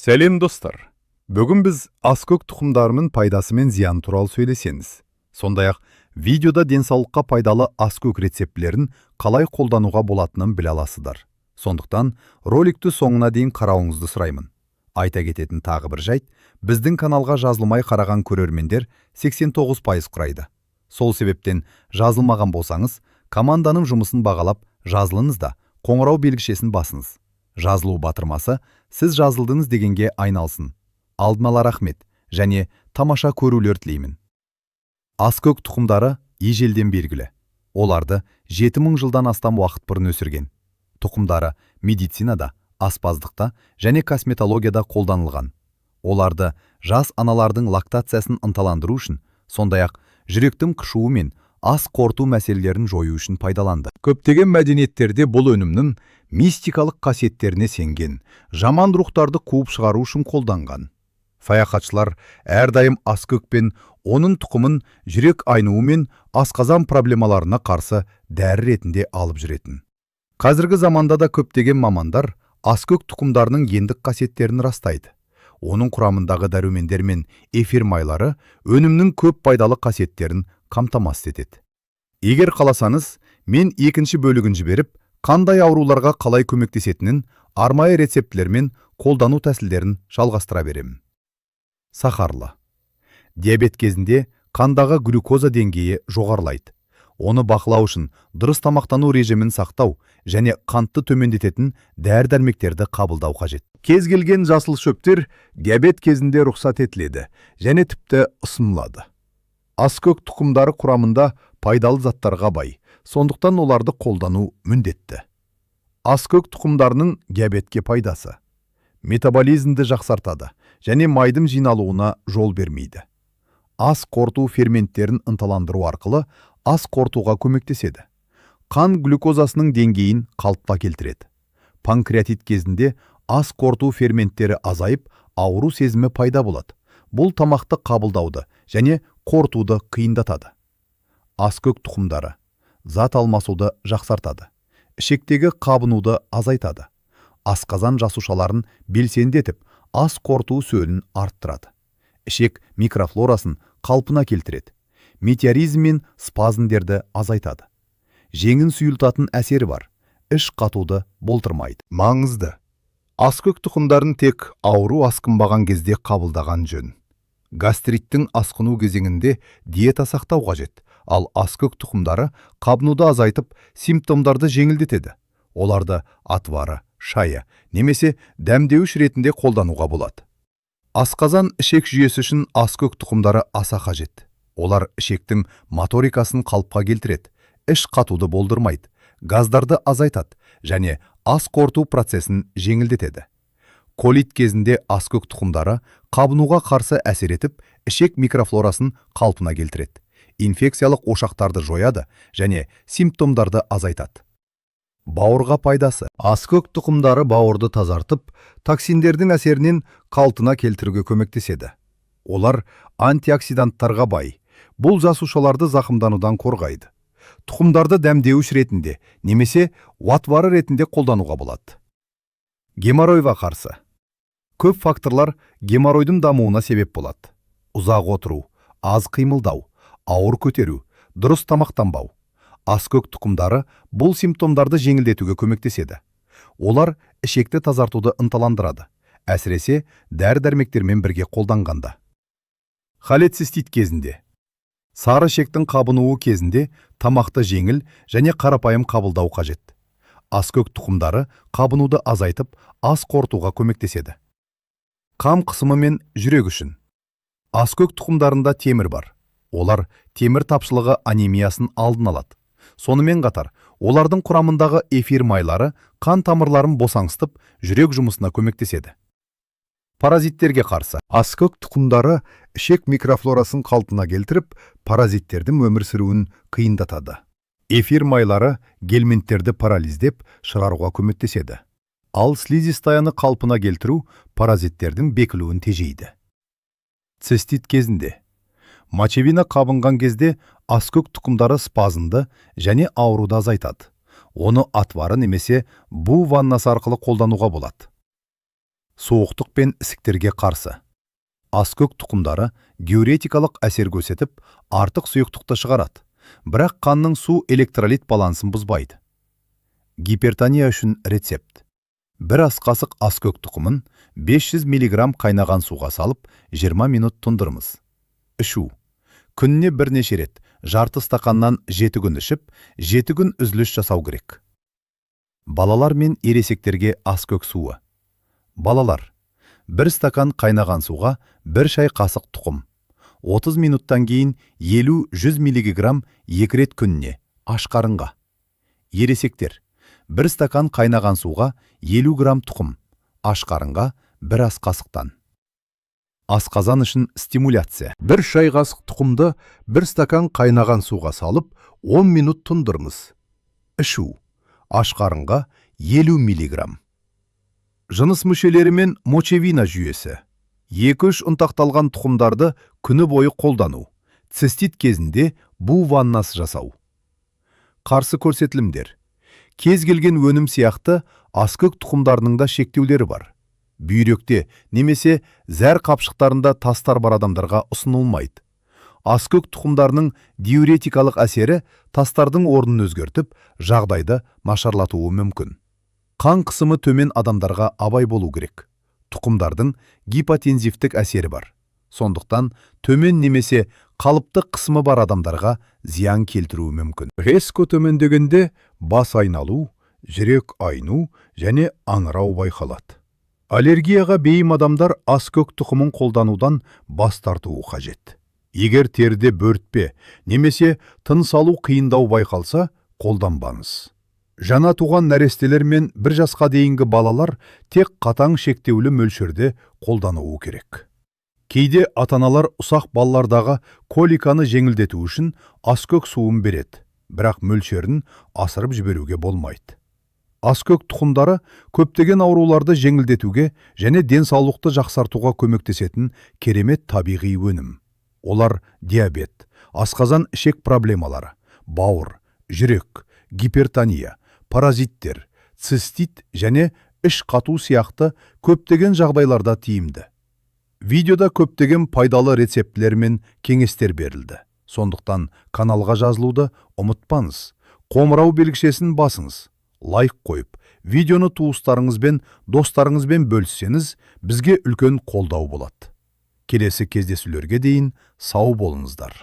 Сәлем, достар! Бүгін біз аскөк тұқымдарының пайдасы мен зияны туралы сөйлесеміз. Сондай-ақ видеода денсаулыққа пайдалы аскөк рецептілерін қалай қолдануға болатынын біле аласыздар. Сондықтан роликті соңына дейін қарауыңызды сұраймын. Айта кететін тағы бір жайт, біздің каналға жазылмай қараған көрермендер 89% құрайды. Сол себептен жазылмаған болсаңыз, команданың жұмысын бағалап, жазылыңыз да, қоңырау белгішесін басыңыз. Жазылу батырмасы сіз жазылдыңыз дегенге айналсын. Алдын ала рахмет және тамаша көрулер тілеймін. Аскөк тұқымдары ежелден белгілі. Оларды 7000 жылдан астам уақыт бұрын өсірген. Тұқымдары медицинада, аспаздықта және косметологияда қолданылған. Оларды жас аналардың лактациясын ынталандыру үшін, сондай-ақ жүректің қышуы мен ас қорыту мәселелерін жою үшін пайдаланды. Көптеген мәдениеттерде бұл өнімнің мистикалық қасиеттеріне сенген, жаман рухтарды қуып шығару үшін қолданған. Саяхатшылар әрдайым аскөк пен оның тұқымын жүрек айнуы мен асқазан проблемаларына қарсы дәрі ретінде алып жүретін. Қазіргі заманда да көптеген мамандар аскөк тұқымдарының емдік қасиеттерін растайды. Оның құрамындағы дәрумендер мен эфир майлары өнімнің көп пайдалы қасиеттерін қамтамасыз етеді. Егер қаласаңыз, мен екінші бөлігін жіберіп, қандай ауруларға қалай көмектесетінін, арнайы рецептілер мен қолдану тәсілдерін жалғастыра беремін. Сахарлы. Диабет кезінде қандағы глюкоза деңгейі жоғарылайды. Оны бақылау үшін дұрыс тамақтану режимін сақтау және қантты төмендететін дәрі-дәрмектерді қабылдау қажет. Кез келген жасыл шөптер диабет кезінде рұқсат етіледі және тіпті ұсынылады. Аскөк тұқымдары құрамында пайдалы заттарға бай, сондықтан оларды қолдану міндетті. Аскөк тұқымдарының диабетке пайдасы: метаболизмді жақсартады және майдың жиналуына жол бермейді. Ас қорыту ферменттерін ынталандыру арқылы ас қорытуға көмектеседі. Қан глюкозасының деңгейін қалыпқа келтіреді. Панкреатит кезінде ас қорыту ферменттері азайып, ауру сезімі пайда болады. Бұл тамақты қабылдауды және қорытуды қиындатады. Аскөк тұқымдары зат алмасуды жақсартады. Ішектегі қабынуды азайтады. Асқазан жасушаларын белсендетіп, ас қорыту сөлін арттырады. Ішек микрофлорасын қалпына келтіреді. Метеоризм мен спазмдерді азайтады. Жеңін сұйылтатын әсері бар. Іш қатуды болдырмайды. Маңызды. Аскөк тұқымдарын тек ауру асқынбаған кезде қабылдаған жөн. Гастриттің асқыну кезеңінде диета сақтау қажет, ал аскөк тұқымдары қабынуды азайтып, симптомдарды жеңілдетеді. Оларды отвары, шайы немесе дәмдеуіш ретінде қолдануға болады. Асқазан ішек жүйесі үшін аскөк тұқымдары аса қажет. Олар ішектің моторикасын қалыпқа келтіреді, іш қатуды болдырмайды, газдарды азайтады және ас қорыту процесін жеңілдетеді. Колит кезінде аскөк тұқымдары қабынуға қарсы әсер етіп, ішек микрофлорасын қалпына келтіреді, инфекциялық ошақтарды жояды және симптомдарды азайтады. Бауырға пайдасы. Аскөк тұқымдары бауырды тазартып, токсиндердің әсерінен қалпына келтіруге көмектеседі. Олар антиоксиданттарға бай. Бұл жасушаларды зақымданудан қорғайды. Тұқымдарды дәмдеуіш ретінде немесе отвары ретінде қолдануға болады. Геморройға қарсы. Көп факторлар геморройдың дамуына себеп болады. Ұзақ отыру, аз қимылдау, ауыр көтеру, дұрыс тамақтанбау. Аскөк тұқымдары бұл симптомдарды жеңілдетуге көмектеседі. Олар ішекті тазартуды ынталандырады, әсіресе дәрі-дәрмектермен бірге қолданғанда. Холецистит кезінде. Сары ішектің қабынуы кезінде тамақты жеңіл және қарапайым қабылдау қажет. Аскөк тұқымдары қабынуды азайтып, ас қорытуға көмектеседі. Қан қысымы мен жүрек үшін. Аскөк тұқымдарында темір бар. Олар темір тапшылығы анемиясын алдын алады. Сонымен қатар, олардың құрамындағы эфир майлары қан тамырларын босаңсытып, жүрек жұмысына көмектеседі. Паразиттерге қарсы. Аскөк тұқымдары ішек микрофлорасын қалпына келтіріп, паразиттердің өмір сүруін қиындатады. Эфир майлары гельминттерді парализдеп, шығаруға көмектеседі. Ал слизистаяны қалпына келтіру паразиттердің бекілуін тежейді. Цистит кезінде. Мочевина қабынған кезде аскөк тұқымдары спазмды және ауруды азайтады. Оны отвары немесе бу ваннасы арқылы қолдануға болады. Суықтық пен ісіктерге қарсы. Аскөк тұқымдары диуретикалық әсер көрсетіп, артық сұйықтықты шығарады, бірақ қанның су электролит балансын бұзбайды. Гипертония үшін рецепт. Бір ас қасық аскөк тұқымын 500 мг қайнаған суға салып, 20 минут тұндырыңыз. Ішу. Күніне бірнеше рет, жарты стақаннан 7 күн ішіп, 7 күн үзіліс жасау керек. Балалар мен ересектерге аскөк суы. Балалар, 1 стакан қайнаған суға 1 шай қасық тұқым. 30 минуттан кейін 50-100 мг 2 рет күніне, аш қарынға. Ересектер, 1 стакан қайнаған суға 50 грамм тұқым, аш қарынға 1 ас қасықтан. Асқазан үшін стимуляция. 1 шай қасық тұқымды 1 стакан қайнаған суға салып, 10 минут тұндырыңыз. Ішу. Аш қарынға 50 мг. Жыныс мүшелері мен мочевина жүйесі. 2-3 ұнтақталған тұқымдарды күні бойы қолдану. Цистит кезінде бу ваннасы жасау. Қарсы көрсетілімдер. Кез келген өнім сияқты аскөк тұқымдарының да шектеулері бар. Бүйректе немесе зәр қапшықтарында тастар бар адамдарға ұсынылмайды. Аскөк тұқымдарының диуретикалық әсері тастардың орнын өзгертіп, жағдайды нашарлатуы мүмкін. Қан қысымы төмен адамдарға абай болу керек. Тұқымдардың гипотензивтік әсері бар. Сондықтан төмен немесе қалыпты қысымы бар адамдарға зиян келтіруі мүмкін. Резко төмендегенде бас айналу, жүрек айну және аңырау байқалады. Аллергияға бейім адамдар аскөк тұқымын қолданудан бас тартуы қажет. Егер теріде бөртпе немесе тыныс алу қиындау байқалса, қолданбаңыз. Жаңа туған нәрестелер мен 1 жасқа дейінгі балалар тек қатаң шектеулі мөлшерде қолдануы керек. Кейде ата-аналар ұсақ балалардағы коликаны жеңілдету үшін аскөк суын береді, бірақ мөлшерін асырып жіберуге болмайды. Аскөк тұқымдары көптеген ауруларды жеңілдетуге және денсаулықты жақсартуға көмектесетін керемет табиғи өнім. Олар диабет, асқазан ішек проблемалары, бауыр, жүрек, гипертония, паразиттер, цистит және іш қату сияқты көптеген жағдайларда тиімді. Видеода көптеген пайдалы рецептілер мен кеңестер берілді. Сондықтан каналға жазылуды ұмытпаңыз. Қоңырау белгішесін басыңыз. Лайк қойып, видеоны туыстарыңызбен, достарыңызбен бөліссеңіз, бізге үлкен қолдау болады. Келесі кездесулерге дейін сау болыңыздар.